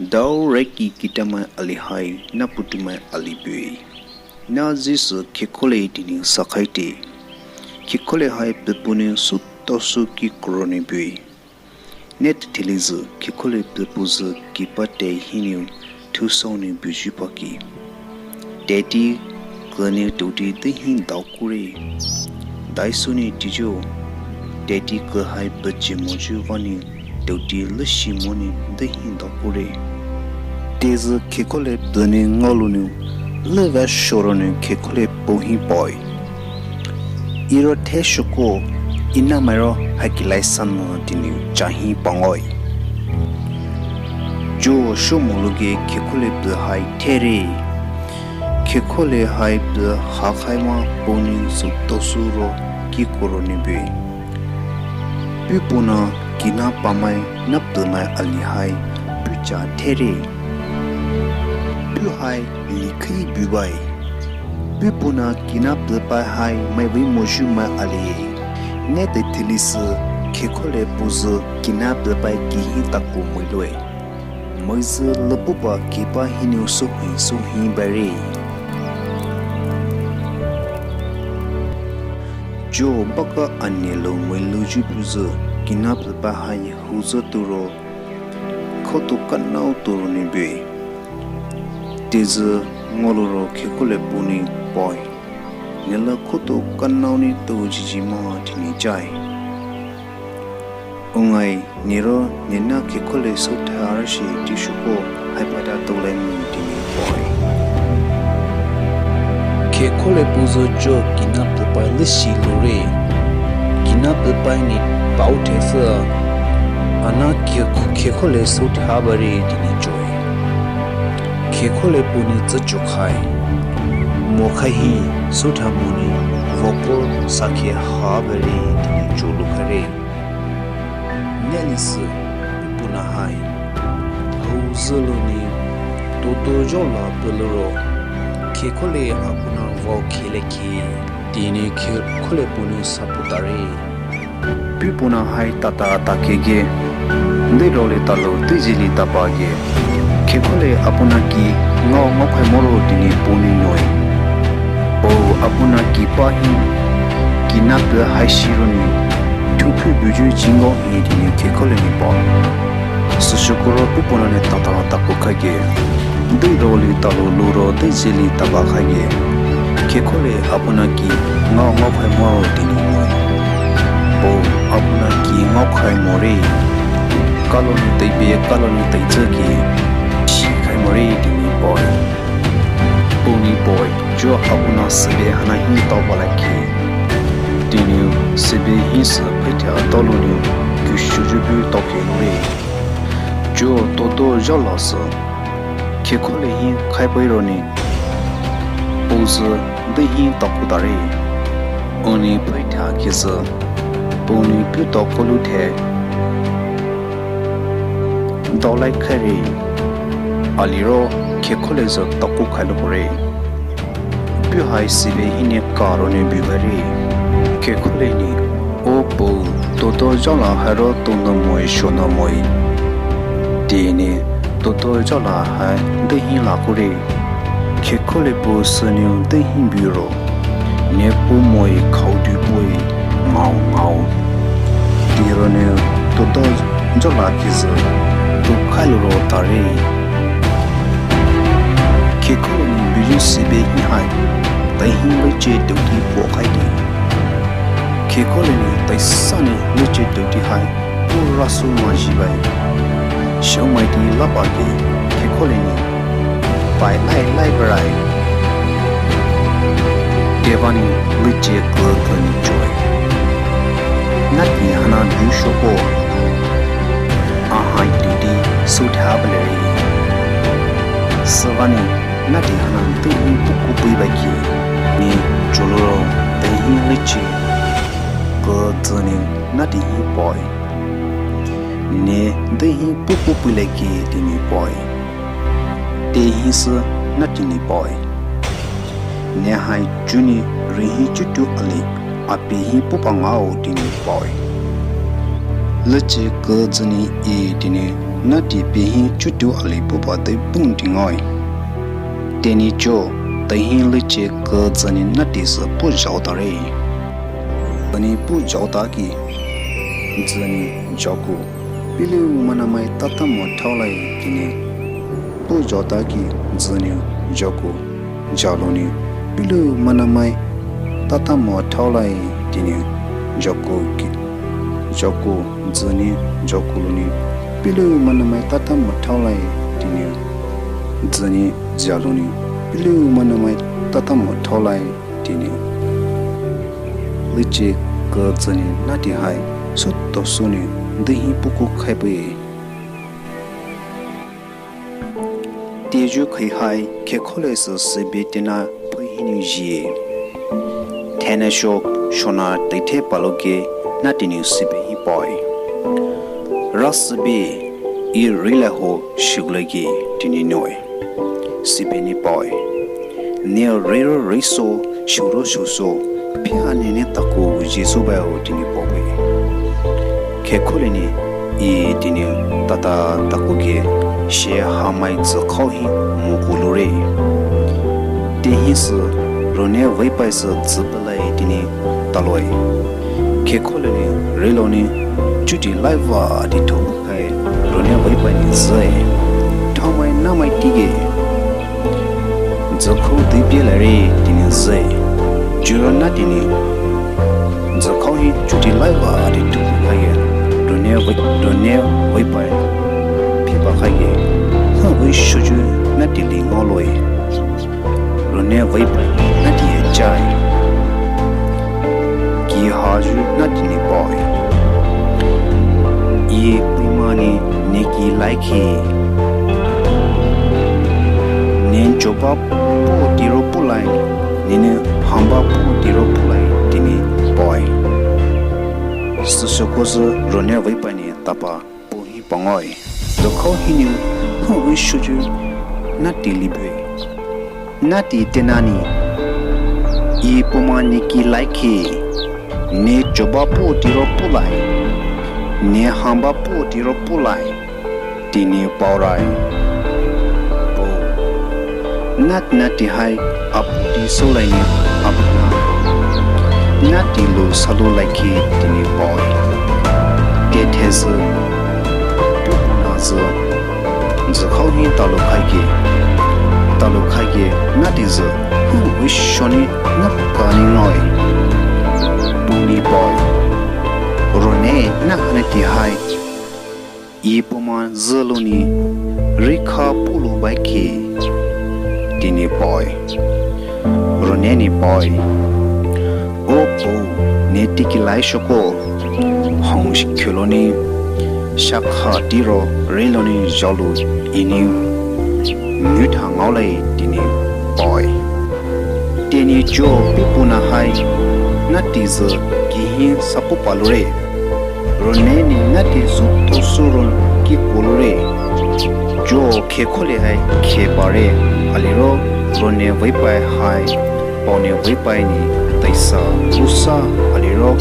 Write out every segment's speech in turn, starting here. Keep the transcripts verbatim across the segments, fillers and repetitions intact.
Dao raki kitamai ali hai napoutumai ali bue. Na zisü Khekhole tini sakhaite. Khekhole hai pfüpunou sütaosü ki koronou bue. Ne teithe lizü Khekhole pfüpu zü kipa tei hinou thusaonou buyu paki. Teithe kene touti deihi daokure. Daisünou tijo. Teithe ke hai pfüchi moyu vanou touti leshimonou deihi daokure. Tezü Khekhole pfünou ngaolonou leva shoronou Khekhole puhi poi. Iro the shoko, inamairo hakilai sanü tini chahi pangoi. Jo shomo luge Khekhole pfü hai there. Khekhole hai pfü hakhai ma punou sütaosü ro ki koronou bue. Pfüpuo na kina pamai napfümai ali hai pfücha there. Pfü hai likhei bubai. Pfüpuo na kina pfüpai hai maivi moyu mai ali. Ne teithe lizü Khekhole pfüzü kina pfüpai kihi takou muiloue. Muizü lüpfüpa kipa hinou sühi sühi bare. Jo baka ane lou muilouyu pfüzü kina pfüpai hai huzü turo. Khoto kanao turo ni bue. Tezü ngaolou ro Khekhole pfünou poi. Nela khoto kanao ni to jiji ma tini chai. Ungai niro nina Khekhole southa rashi tishuko haipada tolai mu tini poi. Khekhole pfüzü jo kina pfüpai leshi lure. Kina pfüpai ni pao thesü. Ana Khe-, Khekhole southa bare tini choi. Khekhole pfünou tsüchokhai. Mokhai hi southa monou vokor sakhe ha bare tini cholukhare. Nelisü pfüpuo na hai. Huzü loni toto jola pfüluro. Khekhole apfü na vao khelekhe. Tini Khekhole pfünou saputare. Pfüpuo na hai tata takege. Deirole talo teizeli tapage. Khekhole apfü na ki ngao ngaokhai moro tini pfünou nyoi. Pao apfü na kipa hi kina pfü hai shironi. Thupfü buyu chingo hi tini Khekhole ni pao. Süshukuro pfüpuo na ne tata takokhage. Deirole talo luro teizeli tabakhage. Khekhole apfü na ki ngao ngaokhai moro tini nyoi. Pao apfü na ki ngaokhai more. Kaloni teibe kaloni teitsü ki shikhai more tini poi. Pao ni poi jo apfü na sübe hana hi taobalakhe. Tini sübe hi sü pheithea taolonou kushujubu taokhe lure. Jo toto jalasü. Khekhole hi khaipeironi. Pao zü deihi takotare. Ani pheithea kizü. Pao ni pfü takoluthe. Daolai khaire. Aliro Khekhole zü takokhai lupore. Pfü hai sübe hinou karonou bubare. Khekhole ni, o pao, toto jala hairo tonou moi shonou moi. Tini, toto jala hai deihi lakore. Khekhole pfü sünou deihi buro. Ne pfü moi khaodu poi ngao ngao. Tironou toto jola kizü to khailuro tare. Khekhole ni buyu sübe hi hai. Taihi leche touti pokhaide. Khekhole ni taisane leche touti hai. Pura su majibai. Shoumaiti lapake Khekhole ni. Pai lai lai barai. Tevani leche kekeni choi. Nati hana du shopo. Ahai titi sutha baleri. Süvani nati hana deihi puku pui baki. Ni choluro deihi leche. Kekeni nati hi poi. Ne deihi pupu puleki tini poi. Tehi sü na tini poi. Ne hai chuni rihi chutu ali apihi pupa ngao tini poi. Leche ke zini e tini Nati pehi chutu ali pupa dei pung tingoi. Teni cho, teihi liche ke dzüni nati sü pu zhaotare. Dzüni pu zhaotaki, dzüni zhaoku. Pilu manamai tata mo thaolai teni. Pu zhaotaki, dzüni zhaoku. Zhaloni, pilu manamai tata mo thaolai teni. Zhaoku ki. Zhaoku, dzüni zhaoku loni. Pilu manamai tata mo thaolai teni. Dzüni zhaloni. Pilu manamai tata mo thaolai teni. Liche ke dzüni nati hai suto suni dihi puku khaipe. Teyu khai hai khekhole sü sibe tena phui hini ji. Thena shok shona teithe paloke natini sibe hi poi. Ra sibe i rila ho shuglagi tini noi. Sibe ni poi. Ne rero reso shuro shuso pia nene taku Jisu bao tini pobe. Khekhole ni i tini tata takuke she hamai zükhao hi mukulure. Tehi sü rone veipai sü züpelai tini taloi. Khekhole ni relo ni chuti laiva di thu kai rone veipai ni zai. Thamai namai tige. Zükhao di pie lare tini zai. Juro natini. Zükhao hi chuti laiva di thu kai. Rone vei, rone veipai. Pipa kai. Ha vei shuju nati li ngoloi. Rone veipai nati ye chai. Ki haju natini poi. I pimani neki laiki. Nen choba po tiro pulai. Nene hamba po tiro pulai tini poi. Süsüko sü rone veipai ni tapa. Puhi pangoi. Zükhao hiniu, hu wi shuju, nati libue. Nati tenani. I puma neki laiki. Ne choba po tiro pulai. Ne hamba po tiro pulai. Tini paurai. Po. Nat nati hai aputi solaini apuna. Nati lu salu laiki tini poi. Tethezü. Pupuna zü. Zükhao hi talu khaike. Talu khaike nati zü. Hu wishoni napkani ngoi. Puni poi. Rone nahane ti hai. I puma züluni rikha pulu baiki. Tini poi. Runeni poi. O po ne tikilai shoko. Hong khuloni. Shakha tiro riloni jalu ini. Nyutha ngaolai tini poi. Teni jo pipuna hai. Nati zü kihi sapu palure. Runeni nati zu tosu ro ki kulure. Jo khekhole hai khepare. Aliro rone veipai hai. Paone veipai ni taisa rusa aliro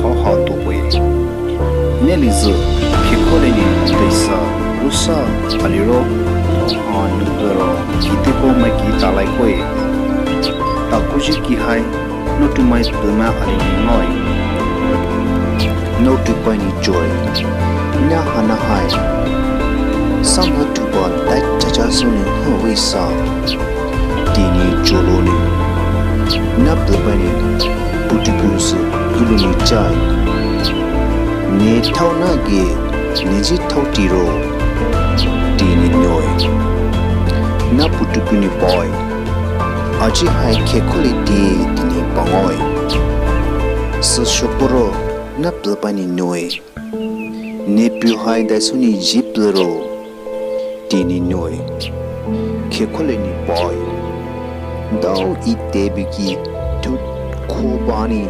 haha tupoi. Neli zü khekhole ni taisa rusa aliro haha nubero kitipo maki talai koi. Takuji ki hai. Notumai pema ali ni ngoi. Notupai ni joy. Nahana hai. Samha tupa dai chacha suni hu wisa. Tini joloni. Naplepai ni putupu sü kuluni chai. Ne thao nage, ne ji thao tiro. Tini noi. Naputupu ni poi. Aji hai khekhole ti tini pangoi. Sü shoporo naplepai ni noi. Ne piu hai daisuni jiplero. Tini noi. Khekhole ni poi. Dao i tebiki tu khobani.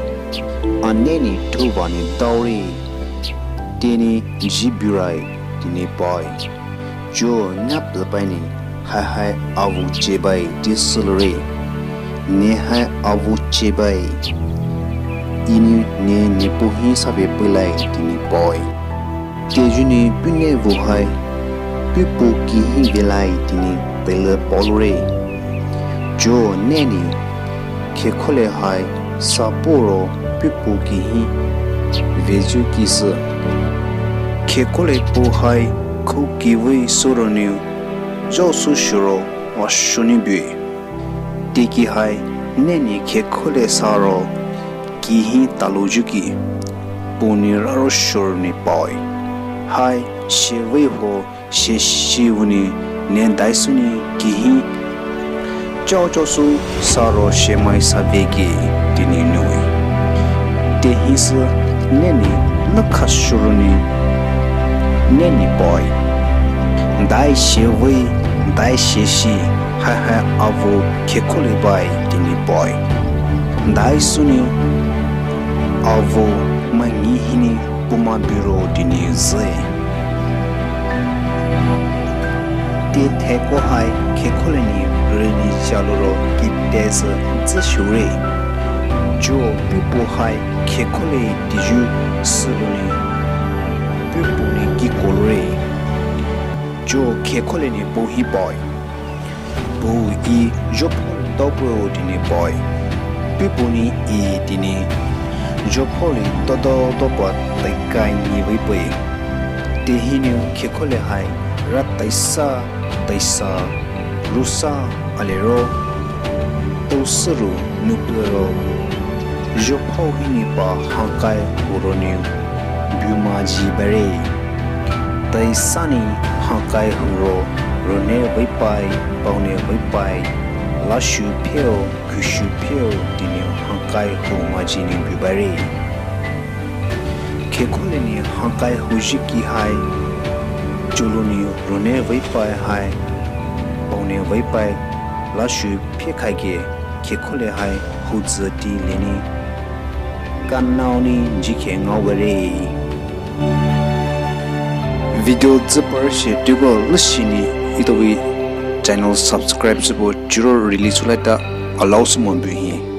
Aneni tubani daori. Tini jiburai. Tini poi. Jo naplepai ni. Hai hai avu chebai disilure. Ne hai avu chebai. Ini ne nepuhi sabe pulai tini poi. Tejuni pune vu hai. puhpu kihi velai tea nou peilü paoloure. Chuo nenou Khekhole hai sa poro puhpu kihi veyu kisü. Khekhole puo hai khouki vei süro nou zhaosü shiro vashünou bue. Tiki hai nenou Khekhole saro kihi talouyu ki puhnou raro shüro nou paoe. Hai shevei ho sheshi vei nou ne daisünou kihi chaochaosü saro shemai sa veke tea nou noue. Tehisü nenou nükhashüro nou nenou paoe. Dai shevei, dai sheshi, haihai avo Khekhole bae tea nou paoe. Daisünou avo mai ngi hinou puh mai buro tea nou züe. Te theko hai Khekhole nou rüli jaluro kite sü tsüshire. Chuo puhpu hai Khekhole teyu sülo nou puhpu nou kikoloure. Chuo Khekhole nou puh hi paoe. Puh, I zhophoulü dopuo tea nou paoe. Puhpu nou I tea nou zhophoulü dodo dopuo teikai nyi vei paoe. Tehinou Khekhole hai ra teisa, teisa, rusa, aliro tousüro nupüro zhophou hinou pa hakai huro nou bumaji baire. Teisanou hakai huro rüne veipai, paone veipai, lashu pheo, kushu pheo tea nou hakai hu maji nou bubaire. Khekhole nou hakai huyu ki hai cholonou rüne veipai hai paone veipai lashu phe khaike Khekhole hai hutsü tea linou kanao nou jikhe ngaobaire. Video tsüpü shi tuko lüshinou etao vei channel subscribe sübo chiro release laita alao sü mo buhi.